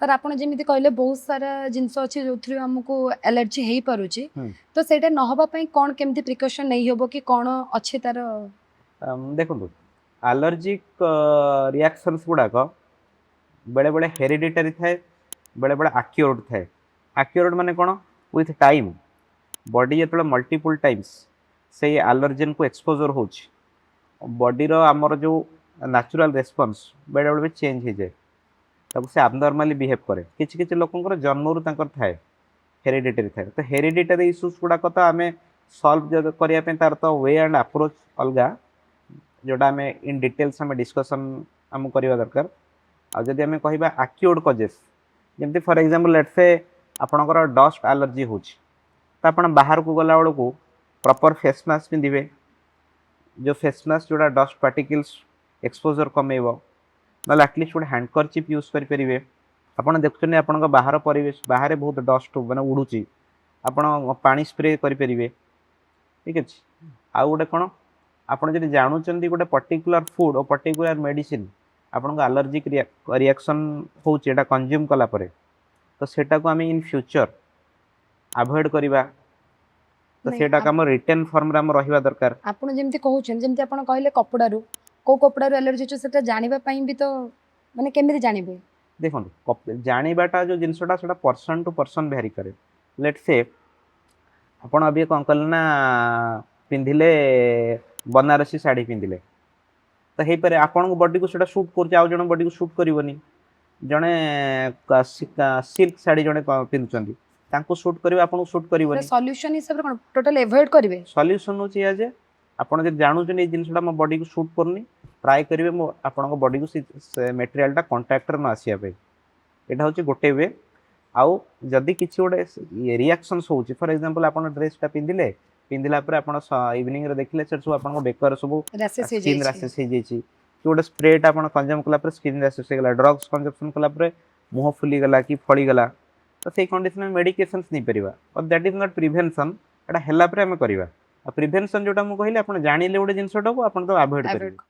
Sir, ଆପଣ ଯେମିତି କହିଲେ, ବହୁତ ସାରା ଜିନିଷ ଅଛି ଯୋଉଥିରୁ ଆମକୁ ଆଲର୍ଜି ହେଇପାରୁଛି। ତ ସେଇଟା ନ ହବା ପାଇଁ କ'ଣ କେମିତି ପ୍ରିକସନ୍ ନେଇ ହବ କି କ'ଣ ଅଛି ତାର? ଦେଖନ୍ତୁ, ଆଲର୍ଜିକ୍ ରିଆକ୍ସନ୍ସ ଗୁଡ଼ାକ ବେଳେବେଳେ ହେରିଡିଟାରୀ ଥାଏ, ବେଳେବେଳେ ଆକ୍ୱାୟାର୍ଡ ଥାଏ। ଆକ୍ୱାୟାର୍ଡ ମାନେ କ'ଣ? ୱିଥ୍ ଟାଇମ୍ ବଡି ଯେତେବେଳେ ମଲ୍ଟିପୁଲ୍ ଟାଇମ୍ସ ସେଇ ଆଲର୍ଜେନକୁ ଏକ୍ସପୋଜର ହେଉଛି, ବଡିର ଆମର ଯେଉଁ ନ୍ୟାଚୁରାଲ ରେସ୍ପନ୍ସ ବେଳେବେଳେ ବି ଚେଞ୍ଜ ହେଇଯାଏ, ତାକୁ ସେ ଆବନର୍ମାଲି ବିହେଭ୍ କରେ। କିଛି କିଛି ଲୋକଙ୍କର ଜନ୍ମରୁ ତାଙ୍କର ଥାଏ, ହେରିଡିଟାରୀ ଥାଏ। ତ ହେରିଡିଟାରୀ ଇସ୍ୟୁସ୍ ଗୁଡ଼ାକ ତ ଆମେ ସଲ୍ଭ କରିବା ପାଇଁ ତାର ତ we and approach ଅଲଗା, ଯେଉଁଟା ଆମେ ଇନ୍ ଡିଟେଲ୍ସ ଆମେ ଡିସ୍କସନ୍ ଆମକୁ କରିବା ଦରକାର। ଆଉ ଯଦି ଆମେ କହିବା ଆକ୍ୱାୟାର୍ଡ କଜେସ୍, ଯେମିତି ଫର୍ ଏକ୍ଜାମ୍ପଲ୍, ଲେଟ୍ ସେ ଆପଣଙ୍କର ଡଷ୍ଟ ଆଲର୍ଜି ହେଉଛି, ତ ଆପଣ ବାହାରକୁ ଗଲା ବେଳକୁ ପ୍ରପର୍ ଫେସ୍ ମାସ୍କ ପିନ୍ଧିବେ, ଯେଉଁ ଫେସ୍ ମାସ୍କ ଯେଉଁଟା ଡଷ୍ଟ ପାର୍ଟିକିଲ୍ସ ଏକ୍ସପୋଜର୍ କମେଇବ। ନହେଲେ ଆଟଲିଷ୍ଟ ଗୋଟେ ହ୍ୟାଣ୍ଡକରଚିପ୍ ୟୁଜ୍ କରିପାରିବେ। ଆପଣ ଦେଖୁଛନ୍ତି ଆପଣଙ୍କ ବାହାର ପରିବେଶ, ବାହାରେ ବହୁତ ଡଷ୍ଟ ମାନେ ଉଡ଼ୁଛି, ଆପଣ ପାଣି ସ୍ପ୍ରେ କରିପାରିବେ। ଠିକ୍ ଅଛି। ଆଉ ଗୋଟେ କ'ଣ, ଆପଣ ଯଦି ଜାଣୁଛନ୍ତି ଗୋଟେ ପର୍ଟିକୁଲାର ଫୁଡ୍ ଓ ପର୍ଟିକୁଲାର ମେଡ଼ିସିନ ଆପଣଙ୍କ ଆଲର୍ଜିକ୍ ରିଆକ୍ସନ୍ ହେଉଛି ଏଇଟା କନଜ୍ୟୁମ୍ କଲା ପରେ, ତ ସେଟାକୁ ଆମେ ଇନ୍ ଫ୍ୟୁଚର୍ ଆଭଏଡ଼ କରିବା। ତ ନାଇଁ, ସେଇଟାକୁ ଆମ ରିଟେନ୍ ଫର୍ମରେ ଆମର ରହିବା ଦରକାର। ଆପଣ ଯେମିତି କହୁଛନ୍ତି, ଯେମିତି ଆପଣ କହିଲେ କପଡ଼ାରୁ, କୋଉ କପଡ଼ାରୁ ଆଲର୍ଜି ଅଛି, ସେଟା ଜାଣିବା ପାଇଁ ବି ତ ମାନେ କେମିତି ଜାଣିବେ? ଦେଖନ୍ତୁ, ଜାଣିବାଟା ଯେଉଁ ଜିନିଷଟା, ସେଟା ପର୍ସନ୍ ଟୁ ପର୍ସନ୍ ଭ୍ୟାରି କରେ। ଲେଟ୍ ସେ ଆପଣ ଅବି କ'ଣ କଲେ ନା ପିନ୍ଧିଲେ ବନାରସୀ ଶାଢ଼ୀ ପିନ୍ଧିଲେ, ତ ହେଇପାରେ ଆପଣଙ୍କ ବଡିକୁ ସେଇଟା ସୁଟ୍ କରୁଛି, ଆଉ ଜଣେ ବଡିକୁ ସୁଟ୍ କରିବନି। ଜଣେ ସିଲ୍କ ଶାଢ଼ୀ ଜଣେ ପିନ୍ଧୁଛନ୍ତି, ତାଙ୍କୁ ସୁଟ୍ କରିବ, ଆପଣଙ୍କୁ ସୁଟ୍ କରିବନି। ସଲ୍ୟୁସନ ହିସାବରେ କ'ଣ ଟୋଟାଲ ଏଭଏଡ୍ କରିବେ? ସଲ୍ୟୁସନ୍ ହେଉଛି ଏଇଆ ଯେ ଆପଣ ଯଦି ଜାଣୁଛନ୍ତି ଏଇ ଜିନିଷଟା ମୋ ବଡିକୁ ସୁଟ୍ କରୁନି, ଟ୍ରାଏ କରିବେ ମୋ ଆପଣଙ୍କ ବଡିକୁ ସେ ମେଟେରିଆଲଟା କଣ୍ଟାକ୍ଟରେ ନ ଆସିବା ପାଇଁ। ଏଇଟା ହେଉଛି ଗୋଟେ we. ଆଉ ଯଦି କିଛି ଗୋଟେ ରିଆକ୍ସନ୍ସ ହେଉଛି, ଫର୍ ଏକ୍ଜାମ୍ପଲ୍, ଆପଣ ଡ୍ରେସଟା ପିନ୍ଧିଲେ, ପିନ୍ଧିଲା ପରେ ଆପଣ ଇଭିନିଂରେ ଦେଖିଲେ ସେଠି ସବୁ ଆପଣଙ୍କ ବେକରେ ସବୁ ରାସେସ୍ ସ୍କିନ୍ ହେଇଯାଇଛି। ରାସେସ୍ ହେଇଯାଇଛି, କି ଗୋଟେ ସ୍ପ୍ରେଟା ଆପଣ କନଜ୍ୟୁମ୍ କଲା ପରେ ସ୍କିନ୍ ରାସେସ୍ ହେଇଗଲା, ଡ୍ରଗ୍ସ କନଜମ୍ପସନ୍ କଲା ପରେ ମୁହଁ ଫୁଲିଗଲା କି ଫଳିଗଲା, ତ ସେଇ କଣ୍ଡିସନରେ ମେଡ଼ିକେସନ୍ସ ନେଇପାରିବା। But that is not prevention. ଏଇଟା ହେଲା ପରେ ଆମେ କରିବା। ଆଉ ପ୍ରିଭେନ୍ସନ୍ ଯୋଉଟା ମୁଁ କହିଲି, ଆପଣ ଜାଣିଲେ ଗୋଟେ ଜିନିଷଟାକୁ, ଆପଣ ତ ଆଭଏଡ୍ କରିବେ। ଆଭଏଡ୍।